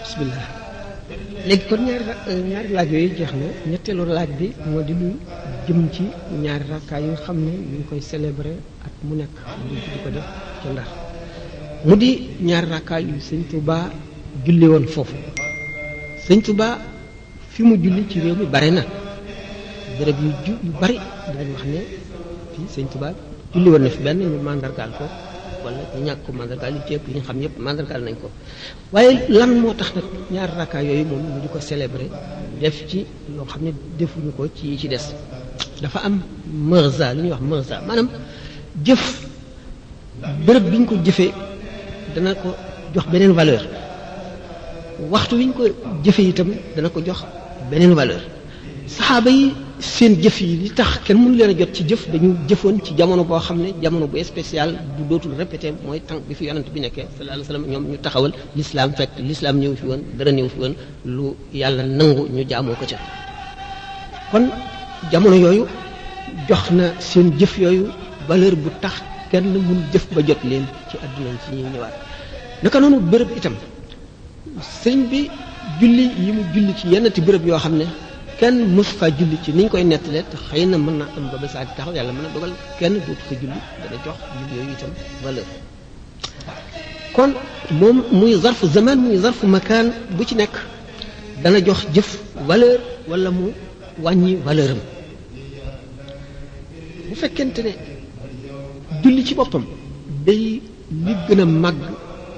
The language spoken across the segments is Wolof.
bismillah léegi kon ñaari laaj yooyu jeex na ñetteelu laaj bi moo di lu jëm ci ñaari rakkaa yi nga xam ne ñu ngi koy célébrer at mu nekk di ko def ca Ndar mu di ñaari rakkaa yu sëñ Touba julli woon foofu sëñ Touba fi mu julli ci réew mi bare na béréb yu bari dañ wax ne fii sëñ Touba julli woon na fi benn ñu mandargaal ko wala ñu ñàkk ko mandargaal yi ci ëpp yi ñu xam yëpp mandargaal nañ ko waaye lan moo tax nag ñaari rakkaa yooyu moom ñu di ko célébrer def ci loo xam ne defuñu ko ci yi ci des dafa am mirza li ñuy wax mirza maanaam jëf bërëb bi ñu ko jëfee dana ko jox beneen valeur waxtu wi ñu ko jëfee itam dana ko jox beneen valeur saxaaba yi seen jëf yi li tax kenn mënu leen a jot ci jëf dañu jëfoon ci jamono boo xam ne jamono bu spécial du dootul répété mooy tànk bi fi yonent bi nekkee sallallahu alayhi wasallam ñoom ñu taxawal l'islam fekk l'islam ñëw fi woon dara ñëw fi woon lu yàlla nangu ñu jaamoo ko ca kon jamono yooyu jox na seen jëf yooyu valeur bu tax kenn mënu jëf ba jot leen ci àdduna ci ñuy ñëwaat naka noonu bërëb itam sëñ bi julli yi mu julli ci yennati bërëb yoo xam ne kenn mës fa julli ci ni ñu koy nettalee te xëy na mën na am ba ba saa di taxaw yàlla mën na dogal kenn dootu fa julli dana jox julli yooyu itam valeur kon moom muy zarfu zaman muy zarfu makaan bu ci nekk dana jox jëf valeur wala mu wàññi valeur am bu fekkente ne julli ci boppam day li gën a màgg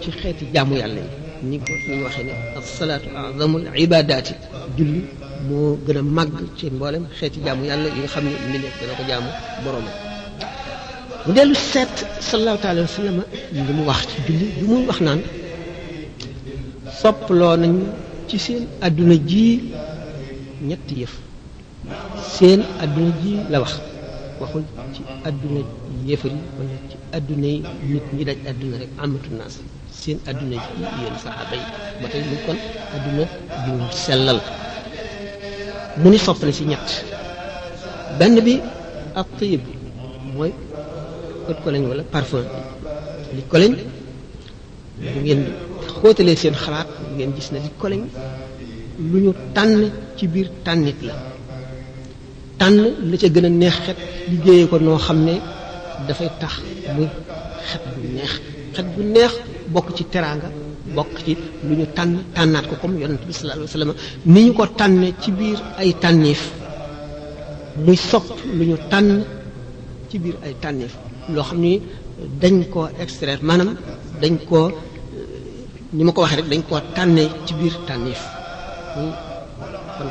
ci xeeti jaamu yàlla yi ni ñu waxee ne as-salaatu a'zamul ibaadaati julli moo gën a màgg ci mboolem xeeti jaamu yàlla yi nga xam ne mbindeef dana ko jaamu boroomam mu dellu seet sallallahu alayhi wa sallam li mu wax ci julli bi muy wax naan soppaloo nañu ci seen adduna ji ñetti yëf seen adduna ji la wax waxul ci adduna yéefar yi wala ci adduna yi nit ñi daj adduna rek amatu naas seen adduna ji yéen saxaaba yi ba tey mu kon adduna ju sellal mu ni sopp na ci ñett benn bi ak tayib mooy ët ko lañ wala parfum li ko lañ bu ngeen xóotalee seen xalaat bu ngeen gis ne li ko lañ lu ñu tànn ci biir tànnit la tànn la ca gën a neex xet liggéeyee ko noo xam ne dafay tax muy xet bu neex bokk ci teraanga bokk ci lu ñu tànnaat ko comme yonent bi sallallahu alayhi wasallam ni ñu ko tànne ci biir ay tànneef muy sopp lu ñu tànn ci biir ay tànneef loo xam ni dañ koo extraire maanaam dañ koo ni ma ko waxee rek dañ koo tànne ci biir tànneef kon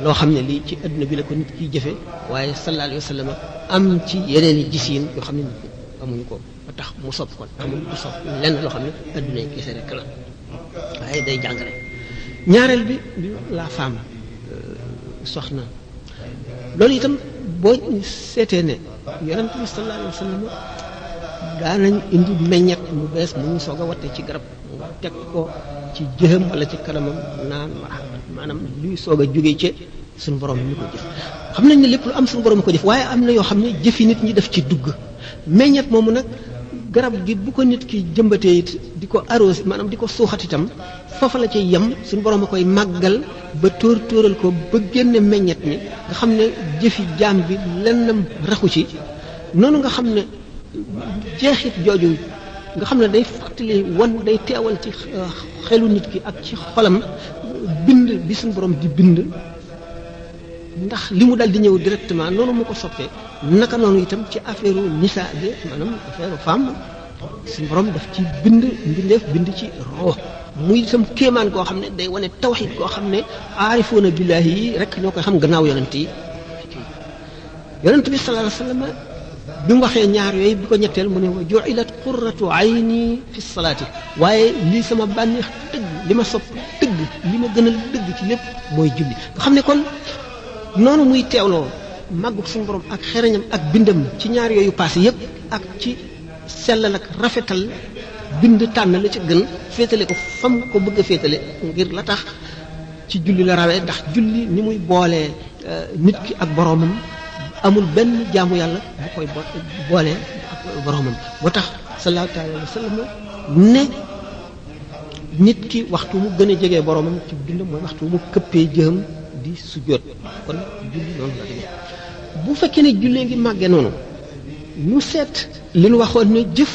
loo xam ne lii ci adduna bi la ko nit kiy jëfe waaye sallallahu alayhi wasallam am ci yeneen i gisiin yoo xam ne nit amuñu ko ba tax mu sopp kon amul du sopp lenn loo xam ne adduna yi kese rek la waaye day jàngale ñaareel bi la femme soxna loolu itam boo seetee ne yonent bi sallallahu alayhi wasallam daanañ indi meññet mu bees mu ñu soog a watte ci garab nga teg ko ci jëxam wala ci kanamam naan maanaam luy soog a jógee ci suñu borom ñu ko jëf xam nañ ne lépp lu am suñu borom ko jëf waaye am na yoo xam ne jëfi nit ñi def ci dugg meññet moomu nag garab gi bu ko nit ki jëmbatee it di ko arrosé maanaam di ko suuxat itam foofa la cay yem suñu borom a koy màggal ba tóoral ko ba génne meññet mi nga xam ne jëfi jaam bi lennam raxu ci noonu nga xam ne jeexit jooju nga xam ne day fàttali wan day teewal ci xelu nit ki ak ci xolam bind bi suñu borom di bind ndax li mu dal di ñëw directement noonu mu ko soppee naka noonu itam ci affaire nisa bi maanaam affaire femme suñu borom daf ci bind mbindeef bind ci roo muy itam kéemaan koo xam ne day wane tawxiid koo xam ne aarifoona billaahi yi rek ñoo koy xam gannaaw yonent yi yonent bi sallallahu alayhi wasallam bi mu waxee ñaar yooyu bi ko ñetteel mu ne wa ju'ilat qurratu ayni fi salaati waaye lii sama bànneex dëgg li ma sopp dëgg li ma gënal dëgg ci lépp mooy julli nga xam ne kon noonu muy teewloo màggug suñu borom ak xereñam ak bindam ci ñaar yooyu passé yépp ak ci sellal ak rafetal bind tànn la ca gën féetale ko fam ko bëgg a féetale ngir la tax ci julli la rawee ndax julli ni muy boolee nit ki ak boroomam amul benn jaamu yàlla bu koy boolee ak boroomam moo tax sallallahu alayhi wa sallam ne nit ki waxtu mu gën a jege boromam ci dundam mooy waxtu mu këppee jëm di sujjóot kon julli noonu la demee bu fekkee ne jullee ngi màggee noonu ñu seet li ñu waxoon ne jëf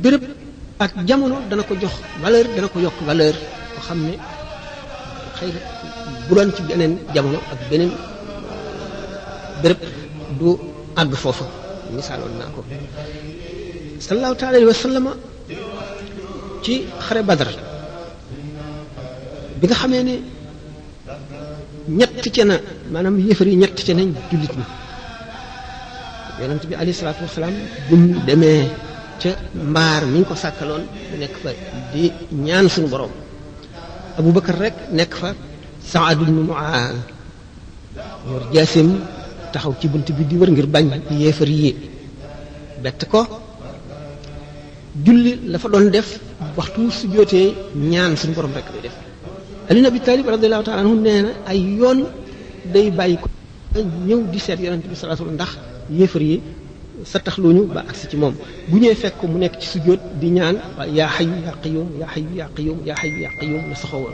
béréb ak jamono dana ko jox valeur dana ko yokk valeur ko xam ne xëy na bu doon ci beneen jamono ak beneen béréb du àgg foofa misaaloon naa ko sallallahu taala alayhi wa sallama ci xare Badar bi nga xamee ne ñett ca na maanaam yëfar yi ñett ca nañ jullit ñi yonent bi alayhi salaatu wasalaam bu mu demee ca mbaar mi ñu ko sàkkaloon mu nekk fa di ñaan suñu borom Abubakar rek nekk fa Saad ibn Muaaz yor jaasim taxaw ci bunt bi di wër ngir bañ yéefar yi bett ko julli la fa doon def waxtu su jootee ñaan suñu borom rek lay def Ali ibn Abi Talib radiyallahu ta'ala anhu nee na ay yoon day bàyyi ko ñëw di seet yonent bi sallallahu alayhi wasallam ndax yéefar yi sa taxluñu ba agsi ci moom bu ñëwee fekk ko mu nekk ci sujjóot di ñaan yaa hayyu yaa qayyum yaa hayyu yaa qayyum yaa hayyu yaa qayyum la saxoo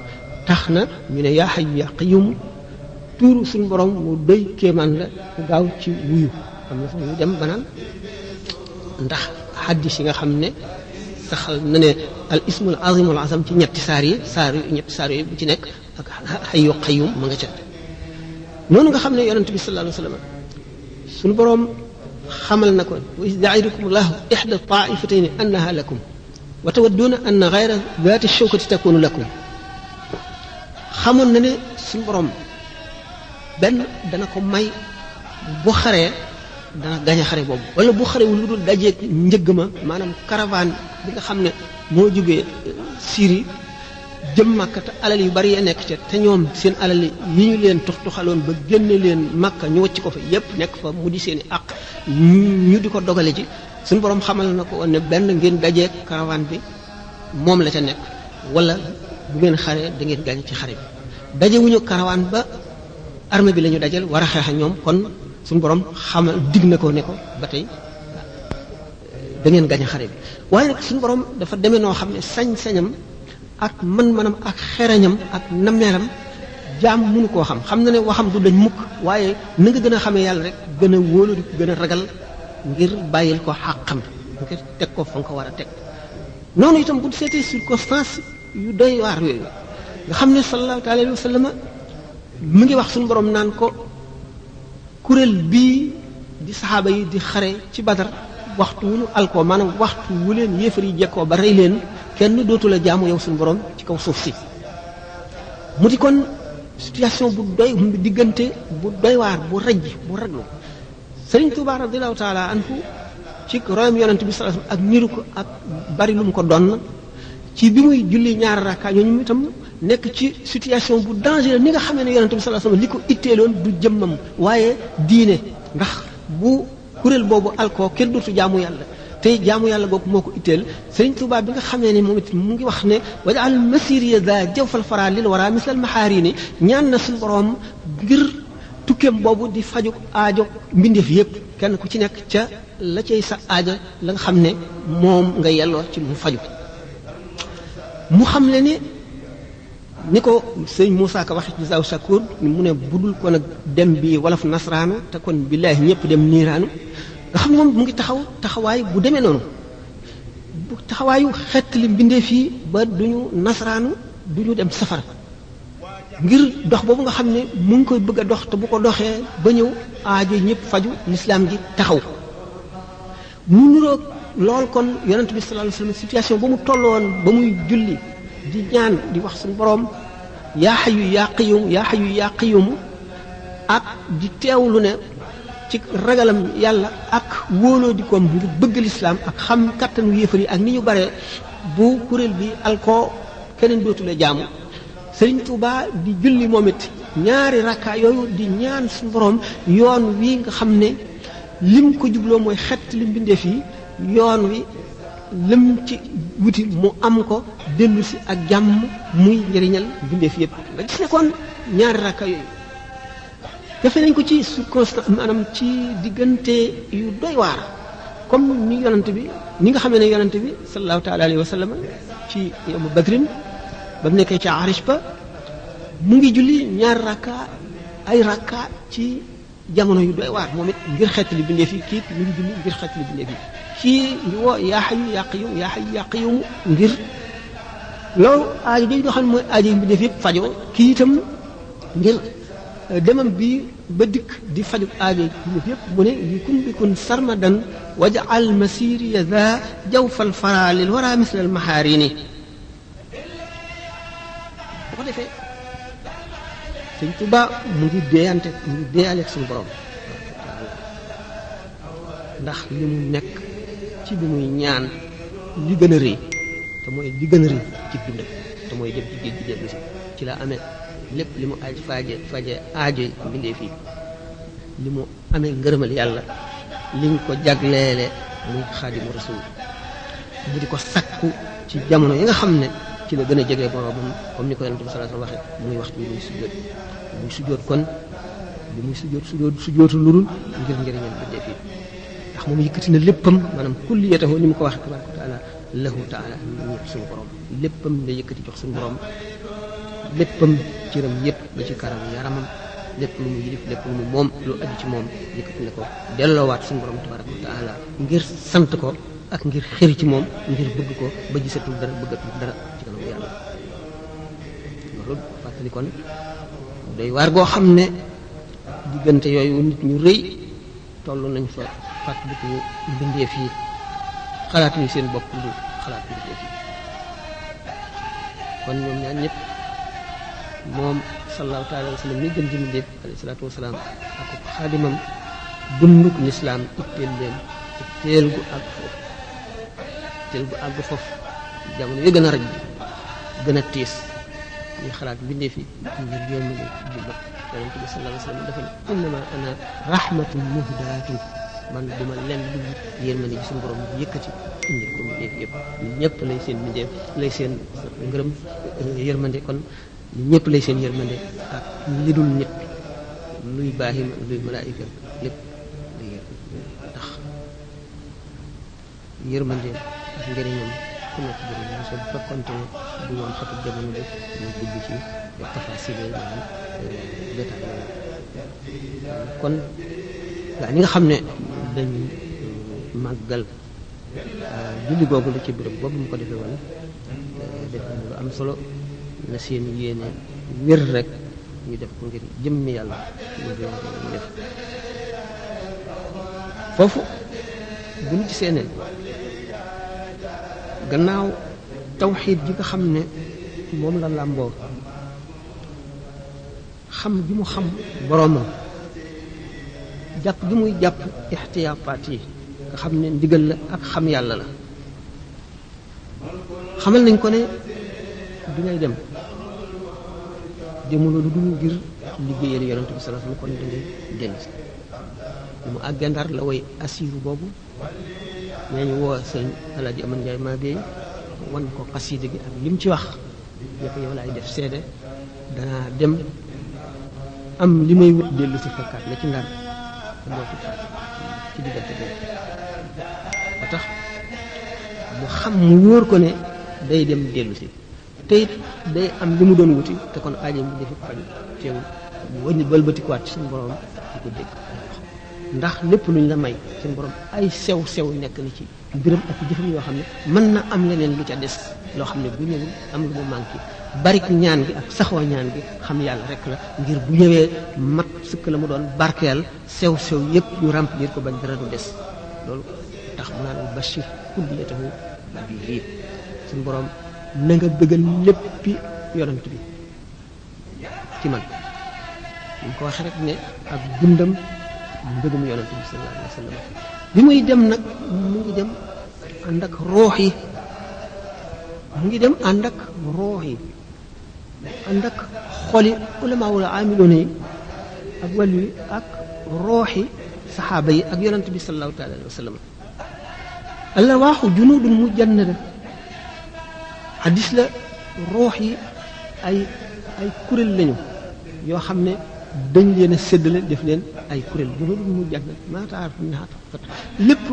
tax na ñu ne yaa hayyu yaa qayyum tuuru suñu borom mu doy kéemaan la ku gaaw ci wuyu am na fa ñu dem banaan ndax xaddis yi nga xam ne saxal na ne al ismul azimul azam ci ñetti saar yi bu ci nekk ak hayyu qayyum ma nga ca noonu nga xam ne yonent bi sallallahu alayhi wasallam suñu borom xamal na ko wa iz ya'idukum llahu ihda ta'ifatayni annaha lakum wa tawadduna anna ghayra dhati shawkati takunu lakum xamoon na ne suñu borom benn dana ko may bu xaree dana gañe xare boobu wala bu xarewul lu dul dajeeg njëgg ma maanaam caravane bi nga xam ne moo jógee Syrie jëm Makka te alal yu bari ya nekk ca te ñoom seen alal yi ñu leen tuxaloon ba génne leen Makka ñu wacc ko fa yépp nekk fa mu di seen i àq ñu di ko dogale ci suñu borom xamal na ko woon ne benn ngeen dajeeg caravane bi moom la ca nekk wala bu ngeen xaree da ngeen gañe ci xare bi dajewuñu caravane ba armée bi la ñu dajal war a xeex ak ñoom kon suñu borom xamal dig na ko ne ko ba tey da ngeen gañ a xare bi waaye nag suñu borom dafa demee noo xam ne sañ-sañam ak mën-mënam ak xerañam ak nammeelam jaam mënu koo xam na ne waxam du dañ mukk waaye na nga gën a xamee yàlla rek gën a wóolu di gën a ragal ngir bàyyil ko xàqam ngir teg ko fa nga ko war a teg noonu itam bu seetee circonstance yu doy waar yooyu nga xam ne sallallahu alayhi wa sallam mu ngi wax suñu borom naan ko kuréel bii di saxaaba yi di xare ci Badar waxtu wu ñu alkoo maanaam waxtu wu leen yéefar yi jekkoo ba rey leen kenn dootu la jaamu yow suñu borom ci kaw suuf si mu di kon situation bu doy diggante bu doy waar bu rëj bu raglu Sëriñ Tuubaa radiyallahu taala anhu ci royam yonent bi sallallahu alayhi wasallam ak niru ko ak bari lu mu ko doon ci bi muy julli ñaari rakka ñooñu itam nekk ci situation bu dangereux ni nga xamee ne yonent bi sallallahu alayhi wasallam li ko itteeloon du jëmmam waaye diine ndax bu kuréel boobu alkoo kenn dootu jaamu yàlla te jaamu yàlla googu moo ko itteel Sëriñ Tuubaa bi nga xamee ne moom it mu ngi wax ne waj'al masiriya da jawfal fara lil wara mislal maxaarini ñaan na suñu borom ngir tukkeem boobu di faju aajo mbindeef yépp kenn ku ci nekk ca la cay sa aajo la nga xam ne moom nga yelloo ci mu faju mu xam le ni ko sëñ Moussa Ka waxe ci Zaw Shakur mu ne budul ko nag dem bi wolof nasraanu te kon billaahi ñëpp dem niiraanu nga xam ne moom mu ngi taxawaay bu demee noonu bu taxawaayu xett li mbindeef yi ba duñu nasraanu duñu dem safara ngir dox boobu nga xam ne mu ngi koy bëgg a dox te bu ko doxee ba ñëw aajo ñëpp faju lislaam gi taxaw mu niroog lool kon yonent bi sallallahu alayhi wasallam situation ba mu tolloon ba muy julli di ñaan di wax suñu boroom yaa hayyu yaa qayyum yaa hayyu yaa qayyum ak di teewlu ne ci ragalam yàlla ak wóoloo di koom ngir bëgg lislaam ak xam kattanu yéefar yi ak ni ñu bare bu kuréel bi alkoo keneen dootule jaamu Sëriñ Tuubaa di julli moom it ñaari rakka yooyu di ñaan suñu boroom yoon wi nga xam ne lim ko jubloo mooy xett li mbindeef yi yoon wi lim ci wuti mu am ko dellu si ak jàmm muy njëriñal mbindeef yépp nga gis ne kon ñaari rakka yooyu defe nañ ko ci circonstance maanaam ci diggante yu doy waar comme ni yonent bi ni nga xamee ne yonent bi sallallahu taala alayhi wa sallam ci yawmu badrin ba mu nekkee ca arish ba mu ngi julli ñaar rakka ay rakka ci jamono yu doy waar moom it ngir xeetali bindee fi kii mu ngi julli ngir xeetali bindee fi kii ngi woo yaa hayyu yaa qayyum yaa hayyu yaa qayyum ngir loolu aajo jooju nga xam ne mooy aajo yi bindee fi yëpp fajoo kii itam ngir demam bi ba dikk di faju aajo yi bindee fi yëpp mu ne li kun bi kun sarmadan waj'al masiri za jawfal fara lil wara misla al maharini bu ko defee Sëñ Tuubaa mu ngi deeyaleeg suñu borom ndax li mu nekk ci bi muy ñaan li gën a rëy te mooy li gën a rëy ci dundam te mooy dem ci géej gi dellu si ci la amee lépp li mu faje aajo yi mbindee fii li mu amee ngërëmal yàlla liñ ko jagleele muy xaadimu rasul bu di ko sakku ci jamono yi nga xam ne ci la gën a jege boroomam comme ni ko yonent bi sallallahu alayhi wasallam waxe muy waxtu bi muy sujjóot kon bi muy sujjóotu lurul ngir njëriñam bindee fii ndax moom yëkkati na léppam maanaam kulliyatahu ni mu ko waxe tabaraka wa taala lahu taala ñu suñu borom léppam la yëkkati jox suñu borom léppam cëram yëpp ba ci karam yaramam lépp lu mu yilif lépp lu mu moom lu aju ci moom yëkkati na ko delloowaat suñu borom tabaraka wa taala ngir sant ko ak ngir xëri ci moom ngir bëgg ko ba gisatul dara bëggatul dara ci kanam yàlla loolu fàttali kon doy waar goo xam ne diggante yooyu nit ñu rëy toll nañ fa fàttaliku mbindee fii xalaatuñu seen bopp lu xalaat mbindee fii kon ñoom ñaar ñëpp moom sallallahu taala wa sallam mi gën ji mbindee alayhi salaatu wasalaam ak xaadimam dunduk lislaam itteel leen itteel gu àgg foofu jamono yu gën a raj gën a tiis ñuy xalaat mbindee fi ngir yéemale di bopp yonente bi sallallahu alayhi wa sallam dafa ne innama ana rahmatun muhdaatun man duma lenn lu yërmande ji suñu borom yëkkati indi ko mbindee fi yëpp ñëpp lay seen mbindee lay seen ngërëm yërmande kon ñëpp lay seen yërmande ak li dul nit luy baahima luy malaayika lépp ndax yërmande ak njëriñam ku nekk jëriñ so bu fekkonte ne du woon xatu jamono bi ñu dugg ci tafasil maanaam détail kon gaa ñi nga xam ne dañ màggal julli googu la ci béréb boobu mu ko defee woon def lu am solo na seen yéene wér rek ñu def ko ngir jëmmi yàlla ñu def foofu bu ñu gisee ne gannaaw tawxiid ji nga xam ne moom la làmboo xam gi mu xam boroomam jàpp gi muy jàpp ixtiyaafaat yi nga xam ne ndigal la ak xam yàlla la xamal nañ ko ne bi ngay dem demuloo lu dul ngir liggéeyal yonent bi sallallahu alayhi wasallam kon da ngay dellu si mu àggee Ndar la way asiiru boobu nee ñu woo sëñ Alaaji Aman Njaay maa beey wan ko xasiida gi ak lim ci wax ne ko yow laay def seede danaa dem am li may wut dellu si fekkaat la ci Ndar moo fi faat ci diggante boobu ba tax mu xam mu wóor ko ne day dem dellu si te it day am li mu doon wuti te kon aajo mu defi faju teewul mu wëññi balbatikuwaat ci suñu borom di ko dégg ndax lépp luñ la may suñu borom ay sew nekk na ci mbiram ak jëfam yoo xam ne mën na am leneen lu ca des loo xam ne bu ñëwul am lu mu manqué barik ñaan gi ak saxoo ñaan gi xam yàlla rek la ngir bu ñëwee mat sëkk la mu doon barkeel sew yépp ñu remplir ko bañ dara du des loolu tax mu naan bashir kulliyatahu bii suñu borom na nga bëggal léppi yonent bi ci man ñu ko waxee rek ne ak dundam mbëggum yonent bi sallallahu alayhi wa sallam bi muy dem nag mu ngi dem ànd ak roox yi ànd ak xoli ulamaawul aamiloona yi ak wàllu yi ak rooxi saxaaba yi ak yonent bi sallallahu taala alayhi wa sallam alawaaxu junudun mujannada hadis la roox yi ay kuréel lañu yoo xam ne dañ leen a séddale def leen ay kuréel junudun mujannada maa taaraf minhaa lépp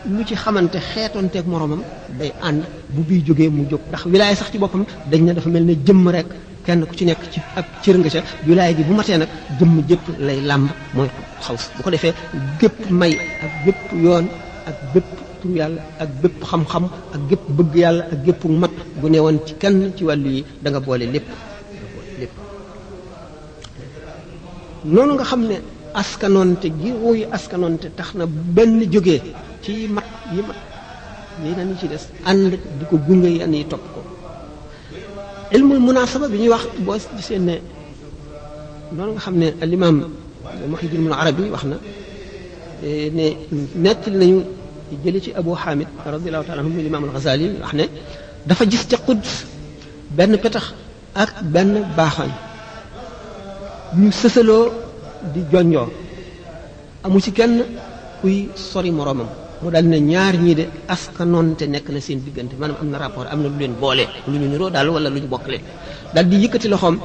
lu ci xamante xeetonteeg moromam day ànd bu bii jógee mu jóg ndax wilaaya sax ci boppam dañ ne dafa mel ne jëmm rek kenn ku ci nekk ci ab cër nga ca wilaaya gi bu matee nag jëmm jëpp lay làmb mooy xaws bu ko defee gépp may ak gépp yoon ak bépp tur yàlla ak bépp xam-xam ak gépp bëgg yàlla ak gépp mat bu ne woon ci kenn ci wàllu yi da nga boole lépp noonu nga xam ne askanoonte gi ruuy askanoonte tax na benn jógee ci mat yi nañu ci des ànd di ko gunge yan yi topp ko ilmul munasaba bi ñuy wax boo gisee ne noonu nga xam ne al imam Muhyiddin Ibn Arabi wax na ne nettali nañu jëli ci Abu Hamid radiyallahu taala anhu imam al-Ghazali wax ne dafa gis ca Quds benn petax ak benn baaxañ ñu sësaloo di jonjoo amu ci kenn kuy sori moroomam mu daal ne ñaar ñii de askanoonte nekk na seen diggante maanaam am na rapport am na lu leen boole lu ñu niroo daal wala lu ñu bokkale daal di yëkkati loxoom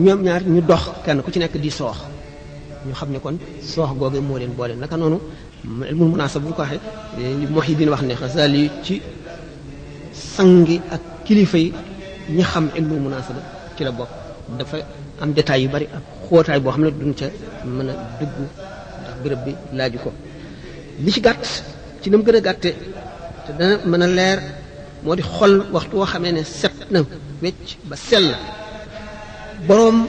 ñoom ñaar ñu dox kenn ku ci nekk di soox ñu xam ne kon soox googu moo leen boole naka noonu ilmul munaasaba bu ñu ko waxee li Muhyiddin wax ne Ghazali ci sangi ak kilifa yi ñi xam ilmul munaasaba ci la bokk dafa am détails yu bari ak xóotaay boo xam ne duñ ca mën a dugg ndax béréb bi laaju ko li ci gàtt ci ni mu gën a gàtte te dana mën a leer moo di xol waxtu woo xamee ne set na wecc ba sell boroom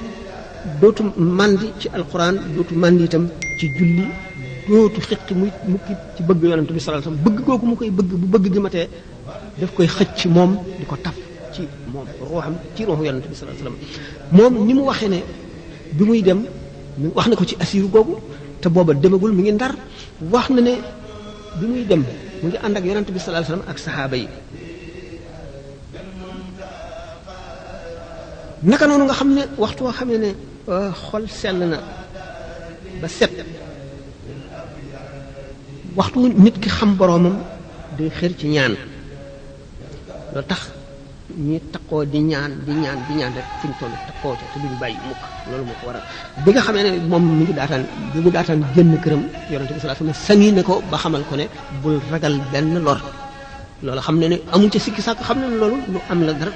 dootu màndi ci alquran dootu màndi itam ci julli dootu xiqi muy mukki ci bëgg yonent bi sallallahu alayhi wasallam bëgg kooku mu koy bëgg bu bëgg gi matee daf koy xëcc moom di ko taf ci moom ruuxam ci ruuxu yonent bi sallallahu alayhi wasallam moom ni mu waxee ne bi muy dem wax na ko ci asiru googu te booba demagul mi ngi ndar wax na ne bi muy dem mu ngi ànd ak yonent bi sallallahu alayhi wasallam ak saxaaba yi naka noonu nga xam ne waxtu woo xam ne xol sell na ba set waxtu nit ki xam boroomam day xër ci ñaan loolu tax ñi takkoo di ñaan rek fi ñu toll takkoo ca te duñ bàyyi mukk loolu moo ko waral bi nga xamee ne moom mi ngi daataan génn këram yonente bi sallallahu alayhi wasallam sani ne ko ba xamal ko ne bul ragal benn lor loolu xam ne ne amuñ ca sikki sàkk xam ne ne loolu lu am la dara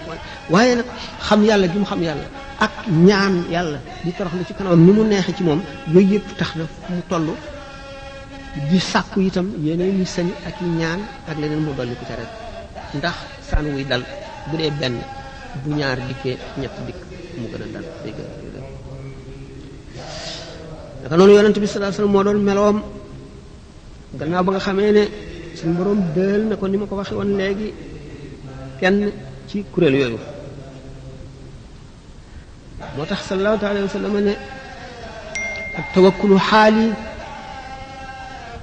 waaye nag xam yàlla gi mu xam yàlla ak ñaan yàlla di toroxlu ci kanamam ni mu neexe ci moom yooyu yëpp tax na fu mu toll di sàkku itam yeneen ñi sañ ak i ñaan ak leneen mu dolli ko ca rek ndax saan wuy dal bu dee benn bu ñaar dikkee ñett dikk mu gën a dal day gën a dal naka noonu yonent bi sallallahu alayhi wasallam moo doon meloom gannaaw ba nga xamee ne suñu borom dël na ko ni ma ko waxee woon léegi kenn ci kuréel yooyu moo tax sallallahu alayhi wasallam ne ak tawakkulu xaali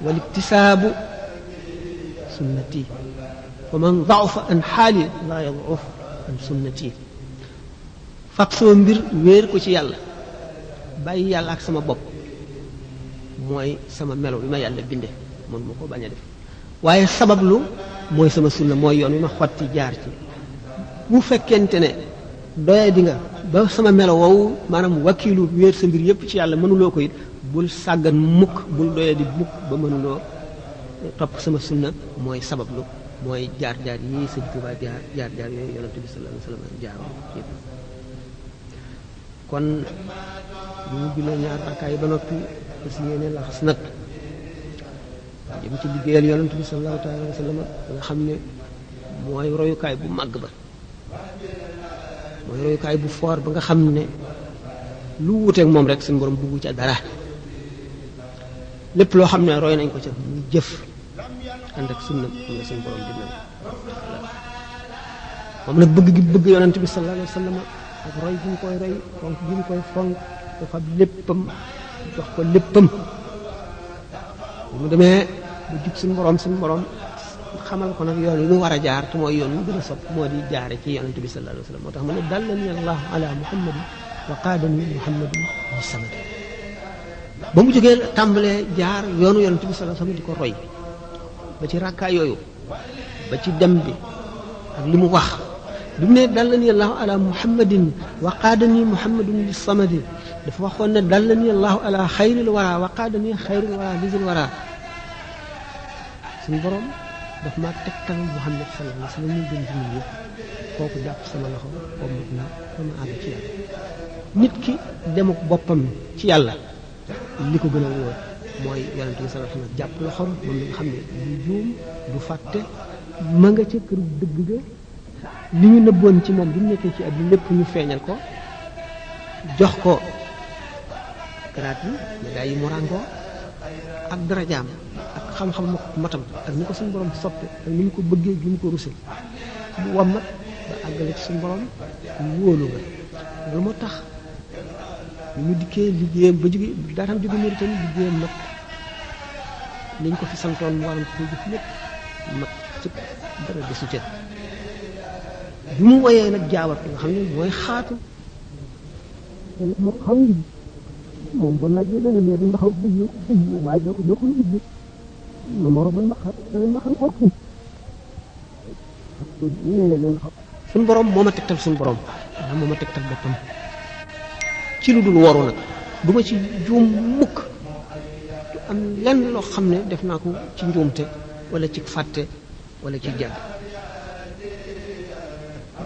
wal iktisaabu sunnati wa man da'ufa an xaali laa yad'uf an sunnati fab sama mbir wéer ko ci yàlla bàyyi yàlla ak sama bopp mooy sama melo bi ma yàlla binde mën ma ko bañ a def waaye sabablu mooy sama sunna mooy yoon wi ma xotti jaar ci bu fekkente ne doye di nga ba sama melo woowu maanaam wakiilu wéer sa mbir yépp ci yàlla mënuloo ko it bul sàggan mukk bul doye di mukk ba mënuloo topp sama sunna mooy sabablu mooy jaar-jaar yi Sëñ Tuubaa jaar-jaar yooyu yonent bi sallallahu alayhi wasallam jaaroon yépp kon bu ñu jullee ñaar rakkaay ba noppi aussi yéene laxas nag jëm ci liggéeyal yonent bi sallallahu alayhi wasallam nga xam ne mooy royukaay bu màgg ba mooy royukaay bu foor ba nga xam ne lu wuteek moom rek suñu borom buggu ca dara lépp loo xam ne roy nañ ko ca mu jëf ànd ak sunna xam ne suñu borom dina moom nag bëgg gi bëgg yonent bi sallallahu alayhi wasallam ak roy gi ñu koy roy fonk gi ñu koy fonk dafa léppam jox ko léppam mu demee bu jub suñu borom xamal ko nag yoon wi mu war a jaar te mooy yoon wi gën a sopp moo di jaare ci yonent bi sallallahu alayhi wasallam moo tax mu ne dallani allahu ala muhammadin wa qaadani muhammadin bi samad ba mu jógee tàmbalee jaar yoonu yonent bi sallallahu alayhi wasallam di ko roy ba ci rakkaay yooyu ba ci dem bi ak li mu wax bi mu ne dallani allahu ala muhammadin wa qaadani muhammadin bi samadi dafa waxoon ne dallani allahu ala xayril wara wa qaadani xayril wara lisil wara suñu borom daf maa tegtal Muhammad sallallahu alayhi wa sallam ñu gën ci nit ñëpp kooku jàpp sama loxo boobu na sama àgg ci yàlla nit ki dem ak boppam ci yàlla li ko gën a wóor mooy yonente bi sallallahu alayhi wa sallam jàpp loxoom moom mi nga xam ne du juum du fàtte ma nga ca kër dëgg ga li ñu nëbboon ci moom bi mu nekkee ci àdduna lépp ñu feeñal ko jox ko garaat yi médailles yi mu ràngoo ak darajaam ak xam-xam matam ak ni ko suñu borom soppe ak ni mu ko bëggee gi mu ko ruse bu wammat ba àggale ci suñu borom wóolu nga loolu moo tax ñu dikkee liggéeyam ba jóge daatam jóge Mauritanie liggéeyam mat liñ ko fi santoon mu waroon ko jëf lépp mat sëpp dara desu ca bi mu woyee nag jaawat nga xam ne mooy xaatu moo xam ngi moom bon nag da nga leen ndax bu waaye ñoo ko nit no moro ba ma xam ko suñu borom moo ma tegtal suñu borom waaw moo ma tegtal boppam ci lu dul waru nag du ma ci juum mukk du am lenn loo xam ne def naa ko ci njuumte wala ci fàtte wala ci jàgg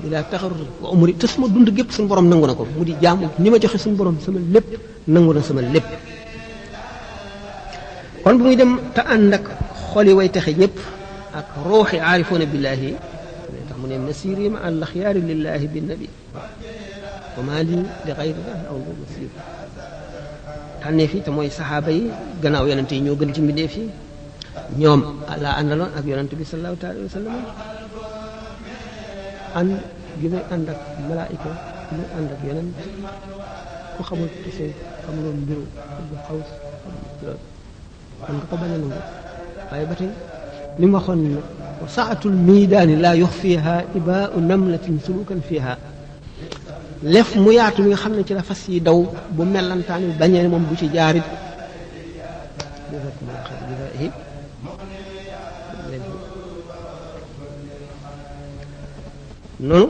bilaa taxarur wa umri te suma dund gépp suñu borom nangu na ko mu di jaamu ni ma joxe suñu borom sama lépp nangu na sama lépp kon bu muy dem te ànd ak xoli way texe ñëpp ak ruuxi aarifoona billaahi tax mu ne masiri ma al axyaari lillahi bi nabi wa maa li li xayrillahi aw lu masir tànnee fi te mooy saxaaba yi gannaaw yonente yi ñoo gën ci mbindeef yi ñoom laa àndaloon ak yonente bi sallallahu alayhi wa sallam ànd gi may ànd ak malaayika gi may ànd ak yeneen ku xamul tase xamuloon mbiru bu xaw man nga ko bañ a nangu waaye ba tey li mu waxoon ne wa saatul miidaani laa yux fiiha ibaau namlatin sulukan fiiha lef mu yaatu mi nga xam ne ci la fas yi daw bu mellantaani bañee moom bu ci jaarit noonu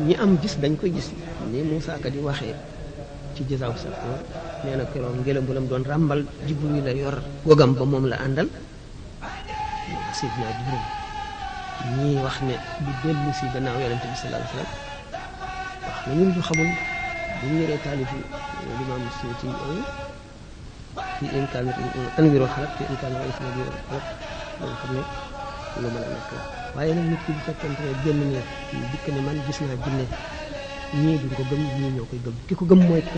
ñi am gis dañ koy gis ni Moussa Ka di waxee ci jësaaw sa nee na keroog ngelambulam doon ràmbal Jibril la yor gogam ba moom la àndal Seydina Jibril ñii wax ne du dellu si gannaaw yonente bi sallallahu alayhi wa sallam wax na ñun du xamul bu ñu yoree taalifi limaam Suyuti yooyu fi imkaan tanwirul xalaq fi imkaan wa isna bi xalaq nga xam ne lu mën a nekk la waaye nag nit ki bu fekkente ne génn ne dikk ne man gis naa jinne ñii duñ ko gëm ñii ñoo koy gëm ki ko gëm mooy ki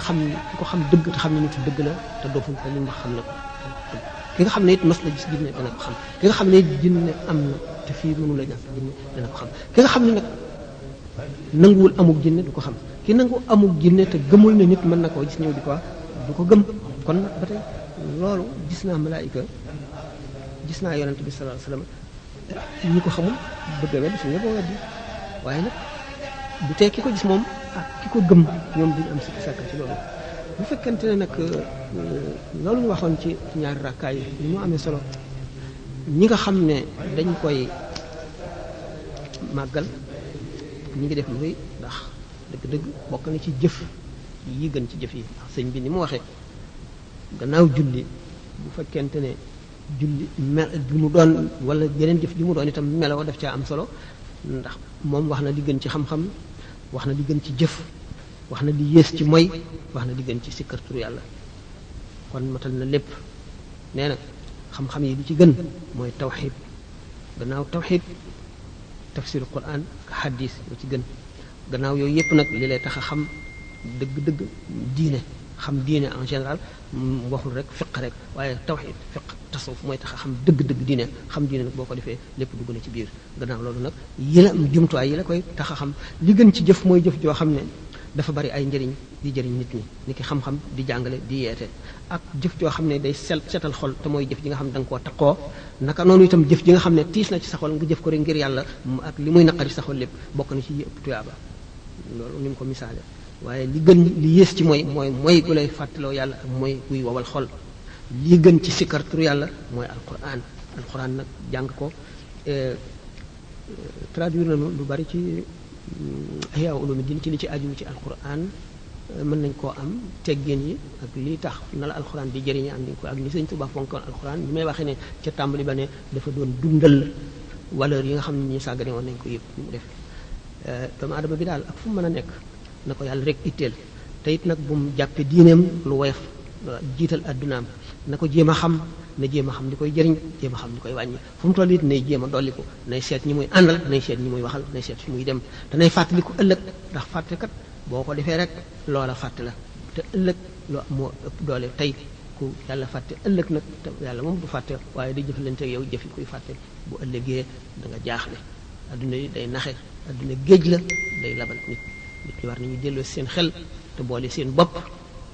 ko xam dëgg te xam ne nitu dëgg la te doful te li mu wax xam ne ko ki nga xam ne it mas la gis jinne dana ko xam ki nga xam ne it jinne am na te fii mënu la ñàkk jinne dana ko xam ki nga xam ne nag nanguwul amuk jinne du ko xam ki nangu amuk jinne te gëmul ne nit mën na koo gis ñëw di ko wax du ko gëm kon nag ba tey loolu gis naa malaayika gis naa yonente bi sallallahu alayhi wasallam ñi ko xamul bëgg a wedd suñu la boo weddi waaye nag bu tee ki ko gis moom ak ki ko gëm ñoom duñu am sikki sàkka ci loolu bu fekkente ne nag loolu ñu waxoon ci ñaari rakkaay yi ni mu amee solo ñi nga xam ne dañ koy màggal ñi ngi def lu rëy ndax dëgg-dëgg bokk na ci jëf yi gën ci jëf yi ndax sëñ bi ni mu waxee gannaaw julli bu fekkente ne julli mel bi mu doon wala yeneen jëf ji mu doon itam meloo daf caa am solo ndax moom wax na li gën ci xam-xam wax na li gën ci jëf wax na li yées ci moy wax na li gën ci sikkar turu yàlla kon matal na lépp nee na xam-xam yi li ci gën mooy tawxid gannaaw tawxid tafsiru quran ka xadis lu ci gën gannaaw yooyu yépp nag li lay tax a xam dëgg-dëgg diine xam diine en général waxul rek fiq rek waaye tawxid fiq tasawuf mooy tax a xam dëgg-dëgg diine xam diine nag boo ko defee lépp dugg na ci biir gannaaw loolu nag yi la jumtuwaay yi la koy tax a xam li gën ci jëf mooy jëf joo xam ne dafa bari ay njëriñ di jëriñ nit ñi ni ki xam-xam di jàngale di yeete ak jëf joo xam ne day setal xol te mooy jëf ji nga xam ne da nga koo taqoo naka noonu itam jëf ji nga xam ne tiis na ci sa xol nga jëf ko rek ngir yàlla ak li muy naqari sa xol lépp bokk na ci yi ëpp tuyaaba loolu ni mu ko misaale waaye li gën li yées ci mooy gu lay fàttaloo yàlla ak mooy guy wowal xol li gën ci sikkar turu yàlla mooy alquran nag jàng ko traduire nañu lu bari ci Ihya Ulumuddin ci li ci aju ci alquran mën nañ koo am teggin yi ak lii tax na la alxuraan di jëriñe am nañ ko ak ni Sëñ Tuubaa fonkoon alxuraan bi may waxee ne ca tàmbali ba ne dafa doon dundal valeur yi nga xam ne ñu sàggane woon nañ ko yëpp mu def doomu aadama bi daal ak fu mu mën a nekk na ko yàlla rek itteel te it nag bu mu jàppe diineem lu woyof jiital addunaam na ko jéem a xam na jéem a xam li koy jëriñ jéem a xam li koy wàññi fu mu toll it nay jéem a dolliku nay seet ñi muy àndal nay seet ñi muy waxal nay seet fi muy dem te nay fàttaliku ëllëg ndax fàtte kat boo ko defee rek loola fàtte la te ëllëg loo moo ëpp doole tey ku yàlla fàtte ëllëg nag te yàlla moom du fàtte waaye day jëfalante ak yow jëfi kuy fàtte bu ëllëgee da nga jaaxle adduna yi day naxe adduna géej la day labal nit ñi war nañu delloo seen xel te boole seen bopp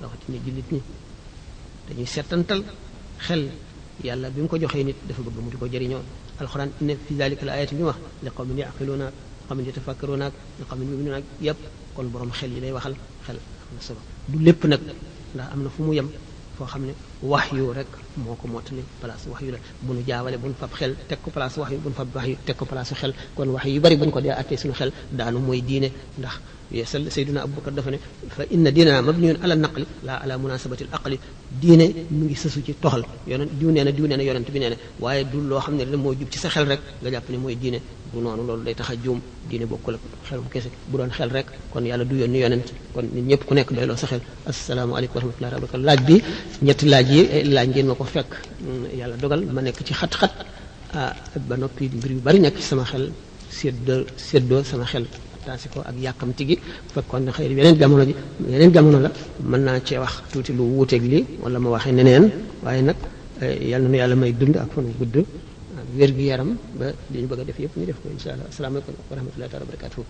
rawatina jullit ñi dañuy settantal xel yàlla bi mu ko joxee nit dafa bëgg mu di ko jëriñoo alxuraan inna fi dalika la ayatin bi mu wax li qawmin yaqiluuna li qawmin yatafakkaruuna li qawmin yuminuuna yëpp kon borom xel yi lay waxal xel am na solo du lépp nag ndax am na fu mu yem foo xam ne wax yu rek moo ko mottali place wax yu la bu nu jaawale bu nu fab xel teg ko place wax yu bu nu fab wax yu teg ko place xel kon wax yu bari bu ñu ko dee attee suñu xel daanu mooy diine ndax yeesal Seydina Abubakar dafa ne fa inna diinana mabniyun ala naqli la ala munasabati al aqli diine mu ngi sësu ci toxal yonent diw nee na yonent bi nee na waaye du loo xam ne rek moo jub ci sa xel rek nga jàpp ne mooy diine bu noonu loolu day tax a juum diine bokkul ak xelum kese bu doon xel rek kon yàlla du yónni yonent kon nit ñëpp ku nekk doyloo sa xel asalaamaaleykum wa rahmatullahi wa barakatuh laaj bi ñetti laaj yi laaj ngeen ma ko fekk yàlla dogal ma nekk ci xat-xat ba noppi mbir yu bari nekk ci sama xel séddoo sama xel taasi ko ak yàkkamti gi fekkoon ne xëy yeneen jamono la mën naa cee wax tuuti lu wuuteeg lii wala ma waxee neneen waaye nag yàlla na yàlla may dund ak fan gudd ak wér gi yaram ba li ñu bëgg a def yëpp ñu def ko insha allah asalaamaaleykum wa rahmatullahi taala wa barakatuhu